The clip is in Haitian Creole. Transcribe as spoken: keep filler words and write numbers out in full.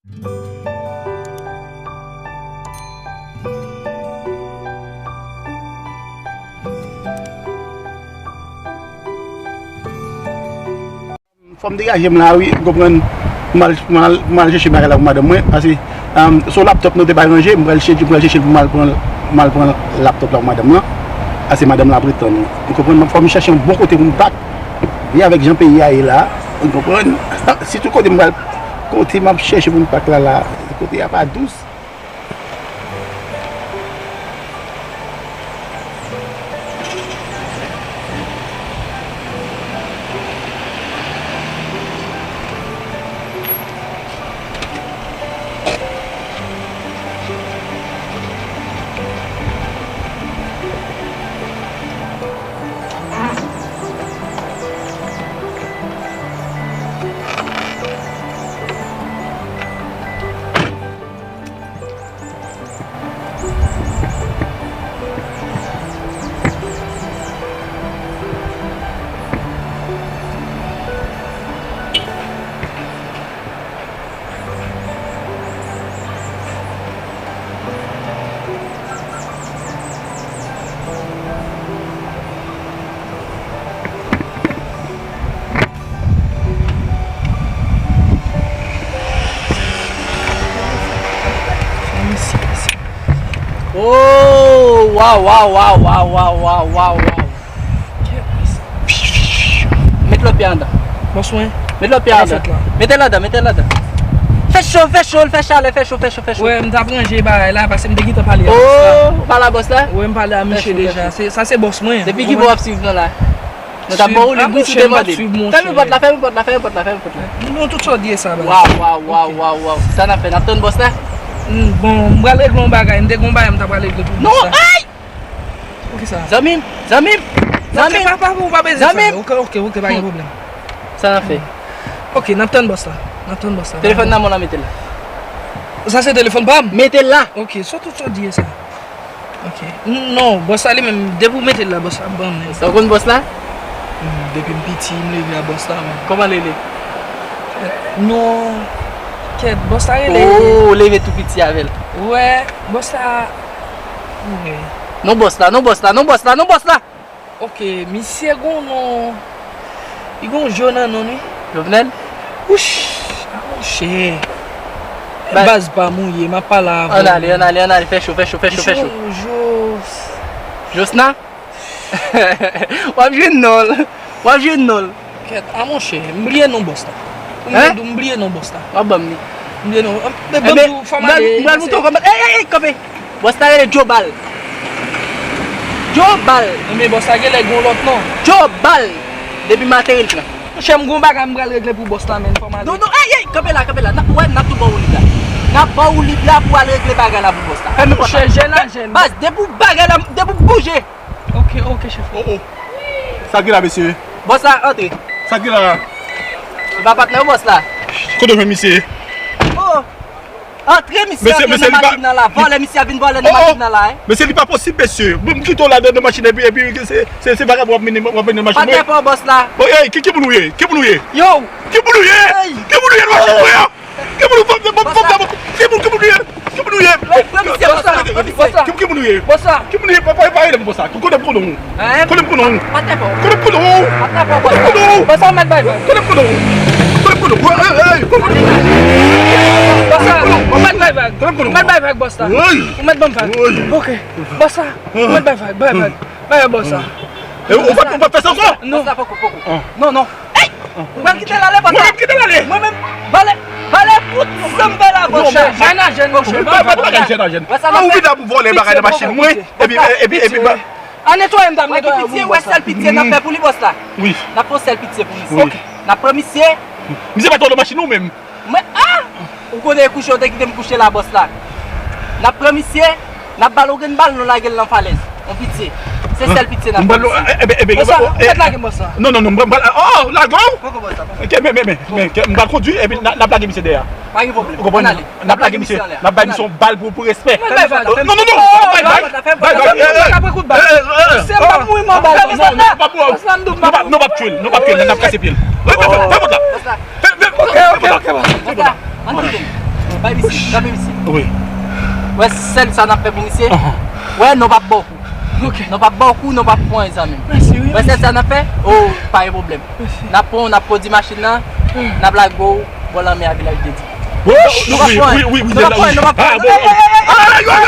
Fò m degaje m la, wi, ou konprann? M al, m al, m al chèche bagay la pou madanm mwen, paske, um, se yon laptòp nou te bay ranje, m pral chèche, m pral chèche l pou m al pran, m al pran laptòp la pou madanm lan. Paske madanm lan ap ret tann mwen. Ou konprann? Fò m chèche yon bon kote pou m pak. Vin avèk jan peyi a ye la, ou konprann? Sitou kote m pral, kote m ap chèche pou m pak la, la, kote a pa dous. Oh, waw, waw, waw. Met lòt pye a anndan. Bòs mwen. Met lòt pye a anndan. Mete l anndan, mete l anndan. Fè cho, fè cho, fè chalè, fè cho, fè cho, fè cho. Wè, m t ap ranje bagay la, paske m te gentan pale a bòs la. Oh, ou pale a bòs la? Wè, m pale a misye deja. Se, sa se bòs mwen. Depi ki bò w ap swiv nou la? Nou t ap ba w li, wi, si w te mande. Fèmen pòt la, fèmen pòt la, fèmen pòt la, fèmen pòt la. Non, tout sa w di e sa, baz. Waw, waw, waw, waw, waw. Sa n ap fè, n ap tann bòs la? Hmm, bon, m pral regle yon bagay. M te gen yon bagay m ta pral regle pou bòs la. Non, ay! Poukisa? Zanmi m, zanmi m, zanmi m. Ok, pa, pa, ou pa bezwen fè. Zanmi m. Ok, ok, ok, pa gen pwoblèm. Sa n ap fè? Ok, n ap tann bòs la. N ap tann bòs la. Telefòn nan men w la, mete l la. Sa se telefòn pa m? Mete l la. Ok, sa tout sa w di e sa. Ok. N-, non, bòs la li menm, depi w mete l la, bòs la ap ban m li. Sa w konn bòs la? Hmm, depi m piti, m leve a bòs la, mwen. Kòman l rele? Non. Kèt, bòs la rele. Oh, ou leve tou piti avè l. Wè, bòs la. Wi. Non, bòs la, non, bòs la, non, bòs la, non, bòs la! Ok, misye gon non. Li gon jo nan non li. Jovenel? Wouch! A monchè. Baz pa mouye, m ap pale avè w. Ann ale, ann ale, ann ale, fè cho, fè cho, fè cho, fè cho. Jo, Jos. Josna? W ap jwenn non l. W ap jwenn non l. Kèt, a monchè, m bliye non bòs la. Pou m di w, m bliye non bòs la. W ap ban m li. M bliye non. Men ban m di w, fò m ale. M pral montre w kòman. Ey, ey, ey, kanpe! Bòs la rele Joe Bal. Joe Bal. Ebyen, bòs la genlè gen yon lòt non. Joe Bal. Depi maten li pran. Monchè, m gon bagay m pral regle pou bòs la, men fò m ale. Non, non, ey, ey, kanpe la, kanpe la. N ap, wè, n ap tou ba w lib la. N ap ba w lib la pou w al regle bagay la pou bòs la. Fèmen pòt la. Monchè, jèn a jèn. Baz, depi w bagay la, depi w bouje. Ok, ok, chèf. Oh, oh. Sa k gen la, mesye? Bòs la, antre. Sa k gen la? Se pa patnè w bòs la? Kote w jwenn misye? Oh! Antre, misye antre nan machin nan la. Vòlè, misye ap vin vòlè nan machin nan la, hein? Mesye, li pa posib, mesye. Bon, m kite w la nan, nan machin, epi, epi, se, se, se vagabon w ap mennen, w ap mennen nan machin mwen. Patnè pa w bòs la. Bon, ey, ki moun ou ye? Ki moun ou ye? Yo! Ki moun ou ye? Ey! Ki moun ou ye nan machin mwen an? Ki moun ou ye? Ki moun, ki moun ou ye? Ki moun ou ye? Pran misye, bòs la, pran misye. Ki, ki moun ou ye? Bòs la. Ki moun ou ye? Pa, pa, pa rele m bòs la. Konnen m konnen w. Hein? Konnen m konnen w. Patnè pa w. Konnen m konnen w. Patnè pa w, bòs la. Konnen m konnen w. Bòs la, ou mèt bay vag. Konnen m konnen w. Konnen m konnen w. Ey, ey, ey. Bòs la, ou mèt bay vag. Konnen m konnen w. Ou mèt bay vag, bòs la. Ey. Ou mèt ban m vag. Ey. Ok. Bòs la, ou mèt bay vag, bay vag. Bay vag, bòs la. E ou pa, ou pa fè sa ankò? Non. Bòs la, poko, poko. Ah. Non, non. Ey! Mwen kite l ale, bòs la. Mwen kite l ale. Mwen menm, valè, valè fout, sa m fè la, bòs la. Jèn a jèn, monchè. Mwen pa, pa, pa, jèn a jèn. Bòs la, ou vin la pou vòlè bagay nan machin mwen. Epi, epi, epi, ba- An netwaye, m t ap netwaye pou ou, bòs la. Wè, sèl pitye n ap fè pou li, bòs la. Wi. N ap fè yon sèl pitye pou misye. Wi. N ap pran misye. Misye pa twò nan machin ou menm. Mwen, ah! Ou konnen e kouche, ou te kite m kouche la, bòs la. N ap pran misye, n ap ba l yon grenn bal, nou lage l nan falèz. Yon pitye. Se sèl pitye n ap fè misye. Bòs la, ou mèt lage m, bòs la. Non, non, non, m pral, oh, lage w. Poko, bòs la, poko. Ok, men, men, men, men, m pral kondwi, epi n ap lage misye dèyè. Pa gen pwoblèm. Ou konprann? Ann ale. N ap lage misye, n ap bay misye yon bal pou, pou respè. Mèt bay vag. Non, non, non, non, bay vag. Bay vag. Se m p ap mouri m anba l. Non, non, non, p ap tchwe l, non, p ap tchwe l, n ap kase pye l. Fè, fè, fè, fè pòt la. Fè, fè, fè pòt la. Ok, ok, ok, bòs. Ann kite l. Bay misye, kanpe misye. Wi. Wè sèl sa n ap fè pou misye. Ahan. Wè, nou p ap ba w kou. Ok. Nou p ap ba w kou, nou p ap pran zanmi m. Mèsi, wi. Wè sèl sa n ap fè. Oh, pa gen pwoblèm. N ap pran w, n ap kondui machin nan, n ap lage w bò lanmè a Vilaj de Dye. Wi, wi, wi, wi, wi, Nou p ap pran, nou p ap pran. Ah, bon.